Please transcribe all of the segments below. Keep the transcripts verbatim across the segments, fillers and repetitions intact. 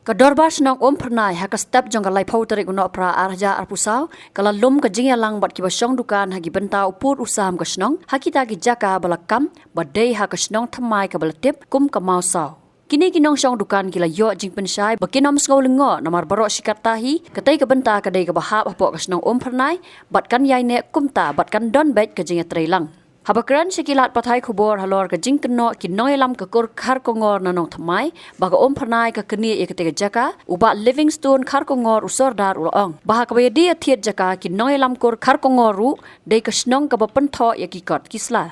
Ka Dorbar Shnong Umphyrnai ha ka step jong ka laiphew tarik u Nohprah ar hajar arphew saw ka la lum ka jingïalang bad kiba shong dukan ha ki bynta u pud u sam ka shnong ha kita ki jaka ba la kam ba dei ha ka shnong thymmai kaba la tip kum ka Mawsaw. Kine ki nongshong dukan ki la ïoh jingpynshai ba kin ym sngew lyngngoh namar baroh shi katta hi katei ka bynta ka dei kaba hap hapoh ka shnong Umphyrnai bad kan ïai neh kumta bad kan don beit ka jingïatreilang. Haba kren sha ki lad pathai khubor halor ka jingkynnoh ki nongïalam ka kur Kharkongor na Nongthymmai ba ka Umphyrnai ka knieh ïa katei ka jaka, u Bah Livingstone Kharkongor u Sordar u la ong ba ha kaba ïadie ïathied jaka ki nongïalam kur Kharkongor ruh dei ka shnong kaba pynthoh ïa ki kot ki sla.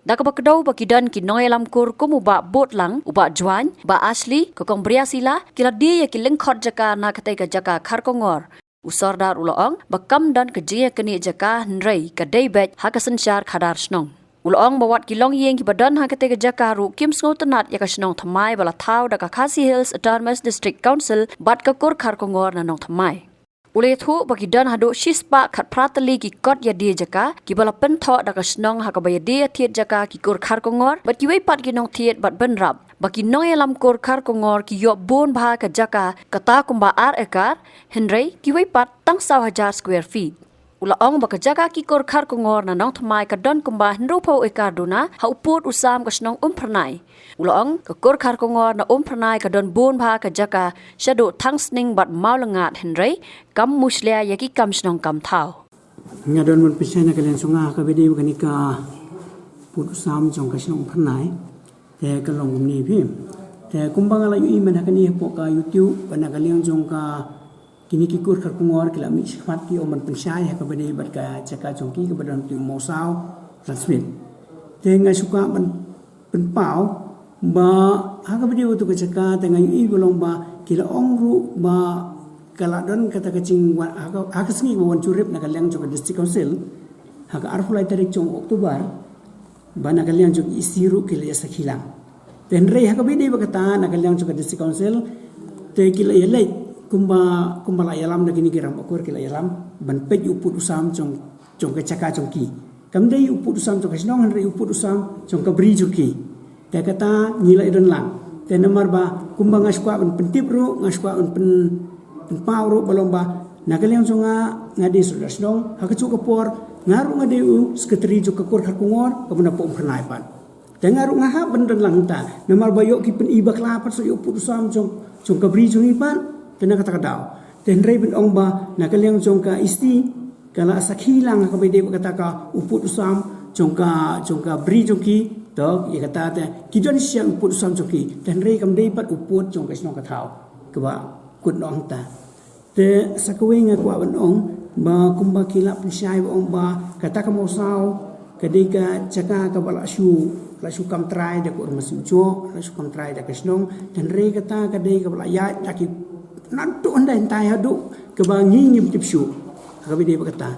Da kaba kdew ba ki don ki nongïalam kur kum u Bah Botlang, u Bah Jwaiñ, Bah Ashley, ka Kong Briasila, ki la die ïa ki lyngkhot jaka na katei ka jaka Kharkongor. U Sordar u la ong ba kam don ka jingïaknieh jaka hynrei ka dei beit ha ka synshar khadar shnong. U la ong ba wat ki longïing kiba don ha katei ka jaka ruh kim sngewtynnat ïa ka shnong thymmai ba la thaw da ka Khasi Hills Autonomous District Council bad ka kur Kharkongor na Nongthymmai. U la ïathuh ba ki don haduh shispah khatphra tylli ki kot ïadie jaka kiba la pynthoh da ka shnong ha kaba ïadie ïathied jaka ki kur Kharkongor bad kiwei pat ki nongthied bad bynrap ba ki nongïalam kur Kharkongor ki ïoh bun bha ka jaka kata kumba ar ekar, hynrei kiwei pat tang saw hajar square feet. U la ong ba ka jaka ki kur Kharkongor na Nongthymmai ka don kumba hynriewphew ekar duna ha u pud u sam ka shnong Umphyrnai. U la ong ka kur Kharkongor na Umphyrnai ka don bun bha ka jaka shaduh Thangsning bad Mawlyngngat hynrei kam mushlia ïa ki kam shnong kam thaw. Nga don ban pynshai na ka liang jong nga ha kaba ïadei bad kane ka pud u sam jong ka shnong Umphyrnai. Te ka long kumne phi. Te kumba nga la ïohi mynta kane hapoh ka YouTube ba na ka liang jong ka kine ki kur Kharkongor ki la mih shakhmat ki ong ban pynshai ha kaba ïadei bad ka jaka jong ki kaba don tu Mawsaw Ladmit. Te nga shu kwah ban pynpaw ba ha kaba ïadei bad tu ka jaka te nga ïohi ba long ba ki la ong ruh ba ka la don kata ka jingwan ha ka, ha ka sngi ba wan jurip na ka liang jong ka District Council ha ka arphew lai tarik jong October. Ba na ka liang jong ki EC ruh ki la ïa sakhi lang. Te hynrei ha kaba ïadei bad kata na ka liang jong ka District Council te ki la ïa leit kumba, kumba la ïalam da kine ki rangbah kur ki la ïalam ban peit u pud u sam jong, jong ka jaka jong ki. Kam dei u pud u sam jong ka shnong hynrei u pud u sam jong ka bri jong ki. Te kata ngi la ïa don lang. Te namar ba kumba nga shu kwah ban pyntip ruh, nga shu kwah ban pyn, pynpaw ruh ba long ba na ka liang jong nga, nga dei sordar shnong, ha kajuh ka por nga ruh nga dei u secretary jong ka kur Kharkongor kaba na poh Umphyrnai pat. Te nga ruh nga hap ban don lang hangta namar ba ïoh ki pyni bakla pat sa ïoh u pud u sam jong, jong ka bri jong ngi pat. Te na kata ka daw te hynrei ban ong ba na ka liang jong ka EC ka la sakhi lang ha kaba ïadei bad kata ka u pud u sam jong ka, jong ka bri jong ki. To ïa kata te ki don shisha u pud u sam jong ki te hynrei kam dei pat u pud jong ka shnong ka thaw kaba kut noh hangta. Te sa kawei nga kwah ban ong ba kumba ki la pynshai ba ong ba kata ka Mawsaw ka dei ka jaka kaba la shu, la shu kam trai da ka Urmasi Ujok, la shu kam trai da ka shnong. Te hynrei kata ka dei kaba la ïaid da ki naduh hyndai hyntai haduh kaba ngi ngim tip shuh ha kaba ïadei bad kata.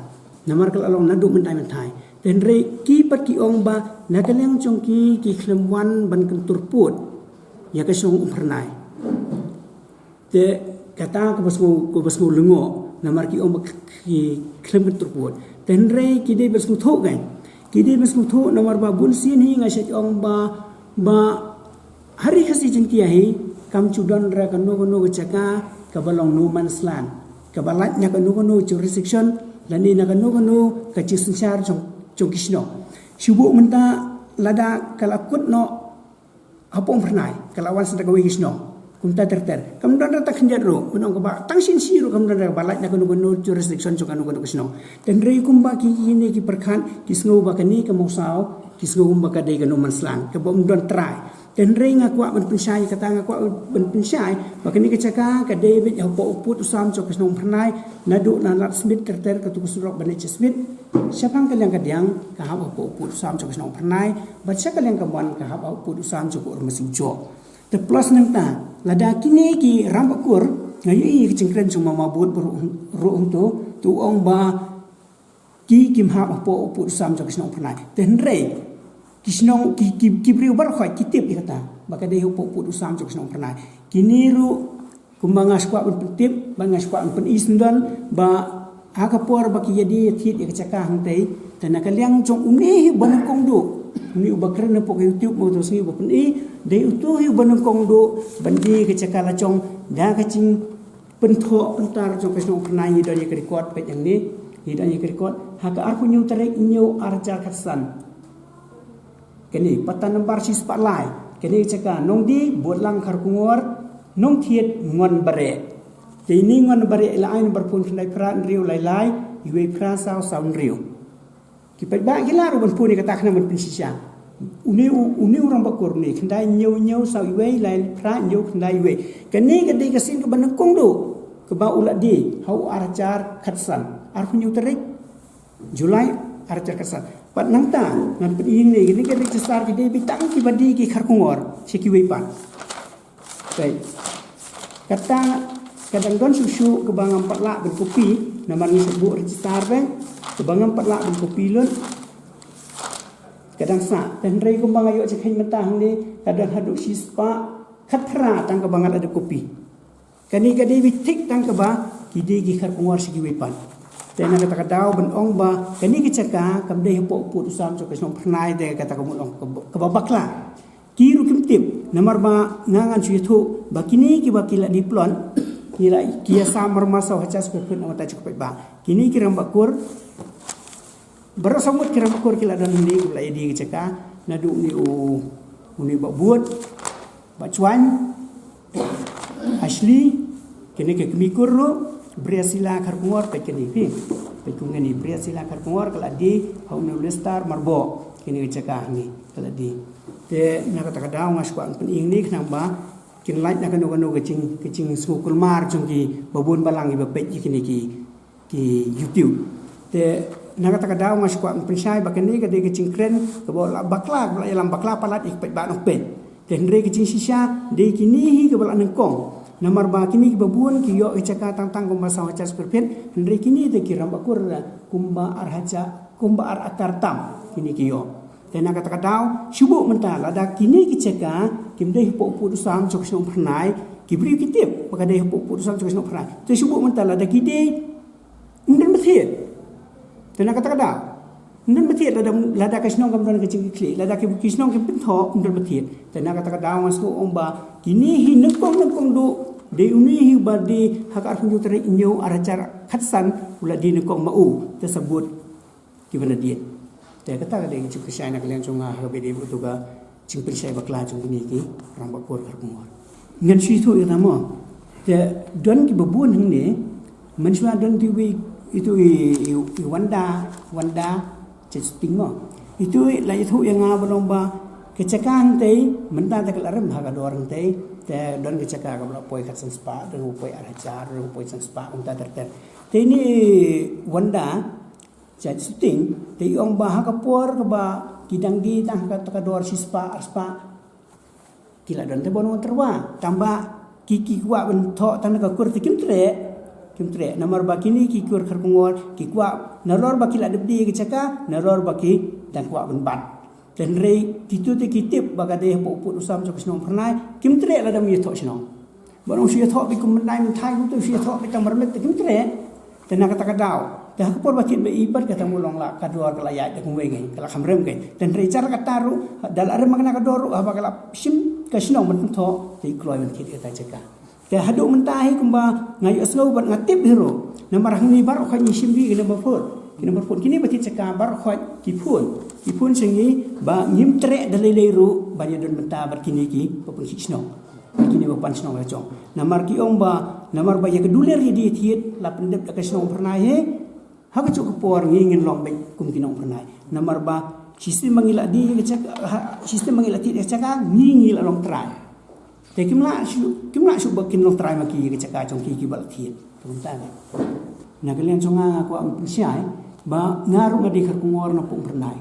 Namar ka la long naduh myntai myntai. Te hynrei ki pat ki ong ba na ka liang jong ki ki khlem wan ban kyntur pud ïa ka shnong Umphyrnai. Te kata kaba sngew, kaba sngew lyngngoh namar ki ong ba ki khlem kyntur pud. Te hynrei ki dei ban sngewthuh kan. Ki dei ban sngewthuh namar ba bun sien hi nga shait ong ba, ba ha Ri Khasi Jaiñtia hi kam ju don re kano kano ka jaka kaba long no man's land kaba lait na kano kano jurisdiction lane na kano kano ka jingsynshar jong, jong ki shnong. Shu buh mynta lada ka la kut noh hapoh Umphyrnai ka la wan sa da kawei ka shnong. Kumta ter ter kam don re ta khyndiat ruh ban ong kaba tang shin shi ruh kam don re kaba lait na kano kano jurisdiction jong kano kano ka shnong. Te hynrei kumba ki, kine ki pyrkhat ki sngew ba kane ka Mawsaw ki sngew kumba ka dei ka no man's land kaba ym don trai. Te hynrei nga kwah ban pynshai kata, nga kwah ban pynshai ba kane ka jaka ka dei beit hapoh u pud u sam jong ka shnong Umphyrnai. Naduh na Ladmit ter ter katu ka surok ba na Jasmit shaphang ka liang ka diang ka hap hapoh u pud u sam jong ka shnong Umphyrnai bad sha ka liang ka mon ka hap hapoh u pud u sam jong ka Urmasi Ujok. Te plus nangta lada kine ki rangbah kur nga ïohi ka jingkren jong mama bud ba ruh, ruh hangto tu ong ba ki kim hap hapoh u pud u sam jong ka shnong Umphyrnai. Te hynrei ki shnong ki, ki, ki briew baroh khoit ki tip ïa kata ba ka dei hapoh u pud u sam jong ka shnong Umphyrnai. Kine ruh kumba nga shu kwah ban pyntip ba nga shu kwah ban pyni syndon ba ha ka por ba ki ïadie ïathied ïa ka jaka hangtei te na ka liang jong une hi ba nyngkong duh Une uba kren hapoh ka YouTube mynta ka sngi uba pyni, dei uto hi uba nyngkong duh ban die ka jaka lajong da ka jingpynthoh pyntar jong ka shnong Umphyrnai. Ngi don ïa ka record pat hangne, ngi don ïa ka record ha ka arphew hynñiew tarik hynñiew ar hajar khatsan. Kane pata nambar shispah lai. Kane ka jaka Nongdie, Butlang, Kharkongor, Nongthied, Ngonbareh. Te ine i Ngonbareh i la ai nambar phone khyndai phra hynriew lai lai, iwei phra saw saw hynriew. Ki paidbah ki lah ruh ban phone ïa kata khnang ban pynshisha. Une u, une u rangbah kur une, khyndai hynñiew hynñiew saw iwei lai phra hynñiew khyndai iwei. Kane ka dei ka sien kaba nyngkong duh kaba u la die ha u ar hajar khatsan, arphew hynñiew tarik July ar hajar khatsan. Pat nangta ngan pyni hangne, kine ki register ki dei beit tang kiba die ki Kharkongor sha kiwei pat. Peit. Kata ka dang don shuh shuh kaba ngam pat lah ban copy, namar ngi shu buh register, peit. Kaba ngam pat lah ban copy lut. Ka dang sah, te hynrei kumba nga ïoh jingkheiñ mynta hangne, ka don haduh shispah khatphra tang kaba nga la dep copy. Kane ka dei beit thik tang kaba ki die ki Kharkongor sha kiwei pat. Te na kata ka daw ban ong ba kane ka jaka kam dei hapoh u pud u sam jong ka shnong Umphyrnai, te kata ka mut ong kaba, kaba bakla. Ki ruh kim tip, namar ba nga ngan shu ïathuh ba kine kiba ki la die plot, ki la, ki ïasam marmar saw hajar square feet, namar ta jong ka paidbah. Kine ki rangbah kur, baroh saw ngut ki rangbah kur ki la don hangne, ki la ïa die ka jaka, naduh une u, une u Bah Bud, Bah Chwan, Ashley, kine ki kmie kur ruh, Briasila Kharkongor, peit kane, phi. Peit kum kane, Briasila Kharkongor ka la die ha une u Lester Marboh, kane ka jaka hangne ka la die. Te na kata ka daw nga shu kwah pyni hangne khnang ba kin lait na kano kano ka jing, ka jingsngewkulmar jong kiba bun balang kiba peit ïa kine ki ki YouTube. Te na kata ka daw nga shu kwah pynshai ba kane ka dei ka jingkren kaba la bakla, kaba la ïalam bakla palat ïa ki paidbah Nongpeit. Te hynrei ka jingshisha dei kine hi kaba la nyngkong. Namar ba kine kiba bun ki ïoh ka jaka tang tang kumba saw hajar square feet, hynrei kine te ki rangbah kur kumba ar hajar, kumba ar akar tam kine ki ïoh. Te na kata ka daw, shu buh mynta lada kine ki jaka kim dei hapoh u pud u sam jong ka shnong Umphyrnai, ki briew ki tip ba ka dei hapoh u pud u sam jong ka shnong Umphyrnai. Te shu buh mynta lada ki dei, ym don ba thied. Te na kata ka daw, ym don ba thied lada, lada ka shnong kam don ka jingkitkhlieh, lada ki, ki shnong kim pynthoh, ym don ba thied. Te na kata ka daw nga sngew ong ba kine hi nyngkong nyngkong duh, dei une hi ba die ha ka arphew hynñiew tarik hynñiew ar hajar khatsan, u la die nyngkong ma u, te sa bud kiba na die. Te kata ka dei ka jingpynshai na ka liang jong nga ha kaba ïadei bad uto ka jingpynshai bakla jong kine ki rangbah kur Kharkongor. Ngan shu ïathuh ïa kata mo. Te don kiba bun hangne, mynshuwa don te iwei, ito i, i, i Wanda, Wanda Jaisohteng mo. Ito i la ïathuh ïa nga ba long ba ka jaka hangtei mynta te ka la rem ha ka dor hangtei, te don ka jaka kaba la poi khatsan spah, don kaba poi ar hajar, don kaba poi san spah, kumta ter ter. Te ine i Wanda Jaisohteng, te i ong ba ha ka por kaba ki dang die tang ha kata ka dor shispah ar spah, ki la don te ban wan tyrwa. Tang ba ki, ki kwah ban thoh tang na ka kur te kim treh, kim treh. Namar ba kine ki kur Kharkongor ki kwah nalor ba ki la dep die ka jaka, nalor ba ki dang kwah ban bat. Te hynrei kito te ki tip ba ka dei hapoh u pud u sam jong ka shnong Umphyrnai, kim treh lada ym ïathoh shnong. Ba ong shu ïathoh beit kum myndai mynthai, kumta shu ïathoh beit tang marmit te kim treh. Te na kata ka daw, te ha ka por ba thied ba i pat kata mut long la ka dor ka la ïaid da kumwei ngi, ka la kham rem ngi. Te hynrei jar kata ruh, da la rem ma kane ka dor ruh, haba ka la shim ka shnong ban pynthoh, te i kloi ban thied ïa kata jaka. Te haduh mynta hi kumba nga ïohsngew bad nga tip hi ruh. Namar hangne baroh khoit ngi shim ïa ki number phone. Ki number phone kine ba thied jaka baroh khoit ki phone. Ki phone sha ngi ba ngim treh da lei lei ruh ban ïadon bynta bad kine kiba pynkhih shnong, kine ba pan shnong la jong. Namar ki ong ba, namar ba ïa ka dulir ïa die thied la pyndep da ka shnong Umphyrnai hi. Ha kajuh ka por ngi ngin long beit kum ki nong Umphyrnai. Namar ba shisien ba ngi la die ka jaka, ha, shisien ba ngi la thied ka jaka, ngi, ngi la long trai. Te kim lah shuh, kim lah shuh ba kin long trai ma ki ïa ka jaka jong ki kiba la thied. Te kumta ne. Na ka liang jong nga nga kwah ban pynshai ba nga ruh nga dei Kharkongor napoh Umphyrnai.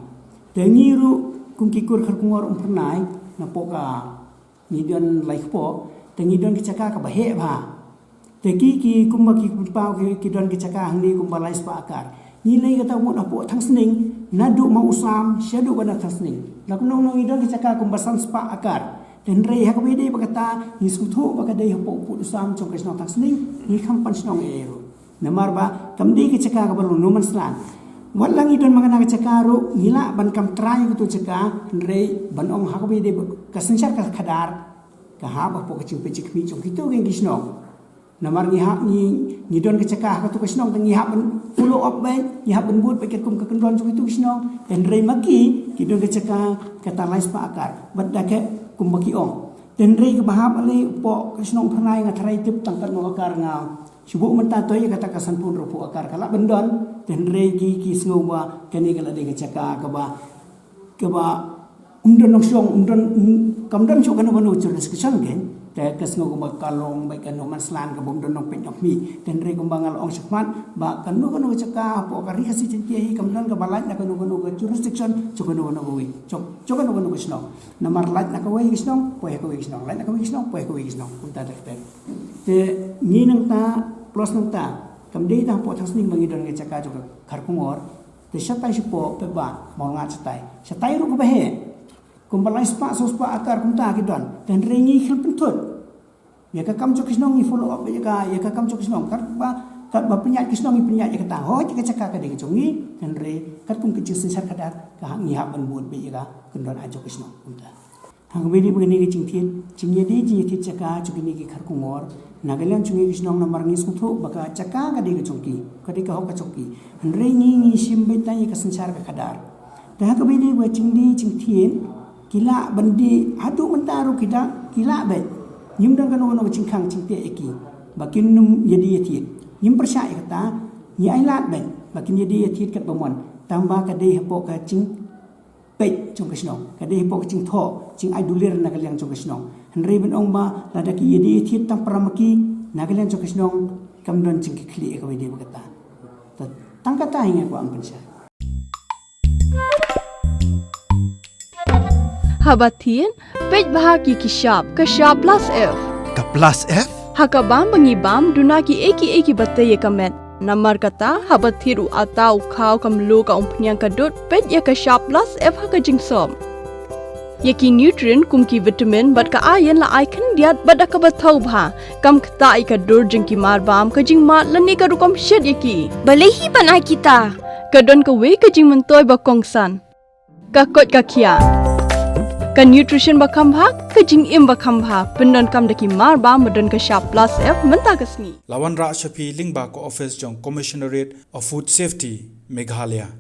Te ngi ruh kum ki kur Kharkongor Umphyrnai napoh ka, ngi don lai kpoh, te ngi don ka jaka kaba heh bha. Te ki, ki kumba ki pynpaw ki, ki don ka jaka hangne kumba lai spah akar. Ngi leh kata mut hapoh Thangsning, naduh Mawsam shaduh ba na Thangsning. La kumno kumno ngi don ka jaka kumba san spah akar. Te hynrei ha kaba ïadei bad kata ngi sngewthuh ba ka dei hapoh u pud u sam jong ka shnong Thangsning, ngi kham pan shnong ei ei ruh. Namar ba kam dei ka jaka kaba long no man's land. Wat la ngi don ma kane ka jaka ruh, ngi lah ban kam trai kito jaka, hynrei ban ong ha kaba ïadei bad ka synshar ka khadar, ka hap hapoh ka jingpeit jingkhmih jong kito ki shnong. Namar ngi hap ngi, ngi don ka jaka ha kato ka shnong, te ngi hap ban follow up beit, ngi hap ban bud beit katkum ka kyndon jong kito ki shnong. Hynrei ma ki, ki don ka jaka kata lai spah akar. Bad da ka kumba ki ong. Hynrei kaba hap ale hapoh ka shnong Phyrnai nga tharai tip tang katno akar nga shu buh mynta, to ïa kata ka sanphew hynriewphew akar ka lah ban don. Hynrei ki, ki sngew ba kane ka lah dei ka jaka kaba, kaba um don nongshong, um don, um, kam don shuh kano kano jurisdiction kein. Te ka sngew kaba ka long beit ka no man's land, kaba um don nongpeit nongkhmih. Hynrei kumba nga la ong shakhmat ba kano kano ka jaka hapoh ka Ri Khasi Jaiñtia hi kam don kaba lait na kano kano ka jurisdiction jong kano kano kawei, jong, jong kano kano ka shnong. Namar lait na kawei ka shnong, poi ha kawei ka shnong, lait na kawei ka shnong, poi ha kawei ka shnong. Kumta ter ter. Te ngi nangta, plus nangta, kam dei tang hapoh Thangsning ba ngi don ka jaka jong ka Kharkongor. Te shatai shapoh, peit ba Mawryngkat shatai, shatai ruh kaba heh. Kumba lai spah saw spah akar kumta ki don. Te hynrei ngi khlem pynthut. Ïa ka kam jong ki shnong ngi follow up ïa ka, ïa ka kam jong ki shnong. Katba, katba pynïaid ki shnong ngi pynïaid ïa kata. Hooid, ïa ka jaka ka dei ka jong ngi. Hynrei katkum ka jingsynshar khadar, ka hap, ngi hap ban bud beit ïa ka kyndon jong ki shnong. Kumta. Ha kaba ïadei bad kane ka jingthied, jingïadei, jingïathied jaka jong kine ki Kharkongor na ka liang jong ngi ki shnong, namar ngi sngewthuh ba ka jaka ka dei ka jong ki, ka dei ka hok ka jong ki. Hynrei ngi, ngi shim beit tang ïa ka synshar ka khadar. Te ha kaba ïadei bad jingdie jingthied, ki lah ban die haduh mynta ruh, ki da, ki lah beit. Ngim don kano kano ka jingkhang jingteh ïa ki ba kin nym ïadie ïathied. Ngim pyrshah ïa kata, ngi ai lad beit ba kin ïadie ïathied katba mon. Tangba ka dei hapoh ka jing peit jong ka shnong. Ka dei hapoh ka jingthoh, jingai dulir na ka liang jong ka shnong. Hynrei ban ong ba lada ki ïadie ïathied tang para ma ki na ka liang jong ka shnong, kam don jingkitkhlieh ïa kaba ïadei bad kata. Te tang kata hi nga kwah ban pynshai. Haba thied, peit bha ki ki shap, ka shap plus F. Ka plus F? Ha ka bam ba ngi bam, duna kiei kiei kiba tei ïa ka met. Namar kata, haba thied u atta, u khaw, ka mluh, ka umphniang, ka dud, peit ïa ka shap plus F ha ka jingsop. Ïa ki nutrient kum ki vitamin bad ka iron la ai khyndiat bad da kaba thaw bha. Kam ktah ïa ka dur jong ki marbam, ka jingmad lane ka rukom shet ïa ki. Balei hi ban ai kita? Ka don kawei ka jingmyntoi ba kongsan. Ka koit ka khiah. Ka nutrition ba kham bha, ka jingim ba kham bha. Pyndonkam da ki marbam ba don ka shap plus F mynta ka sngi. La wanrah sha phi lyngba ka office jong Commissionerate of Food Safety, Meghalaya.